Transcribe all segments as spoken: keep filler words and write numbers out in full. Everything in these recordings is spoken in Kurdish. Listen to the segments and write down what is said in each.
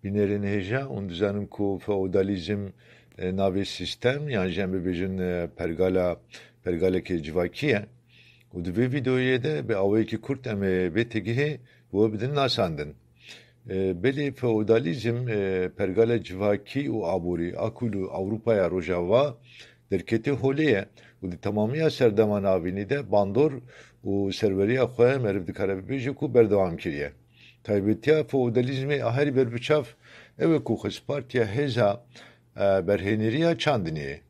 Bînerên hêja, hûn dizanin ku feodalîzm, e, navê sîstem yan jî em bibêjin, e, pergala, pergaleke civakî ye. Û di vê vîdeoyê de bi awayekî kurt em ê vê têgihê bi we bidin nasandin. E, belê feodalîzm, e, pergala civakî û aborî a ku li Ewropaya Rojava derketî holê ye û di temamiya serdema navînî de bandor û serweriya xwe meriv dikare bibêje ku berdewam kiriye. Taybetiya feodalîzmê a herî berbiçav ew e ku xwezpartiya hêza, e, berhêneriya çandinê ye.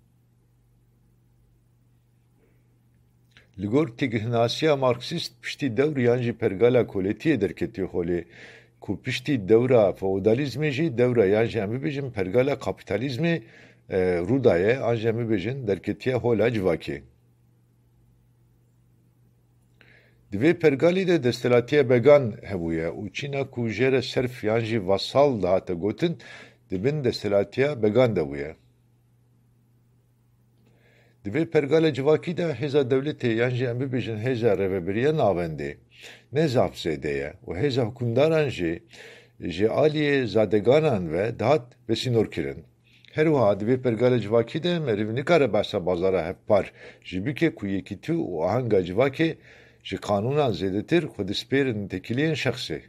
Li gor têgihnasiya Marksîst piştî dewr yan jî pergala koletiyê derketiye holê ku piştî dewra feodalîzmê jî dewra yan jî em bibêjin pergala kapîtalîzmê, e, rû daye an jî em bibêjin derketiye hola civakê. Di vê pergalî de desthilatiya began hebûye û çîna ku jê re serf yan jî vasal dihate gotin, di bin desthilatiya began de bûye. Di vê pergala civakî de hêza dewletê yan jî em bibêjin hêza rêvebiriya navendê ne zaf zêde ye û hêza hukimdaran jî ji aliyê zadeganan ve dihat vesînorkirin. Her wiha di vê pergala civakî de meriv nikare behsa bazara hevpar jî bike ku yekîtî û ahenga civakê ji qanûnan zêdetir xwe dispêrin têkiliyên şexsê.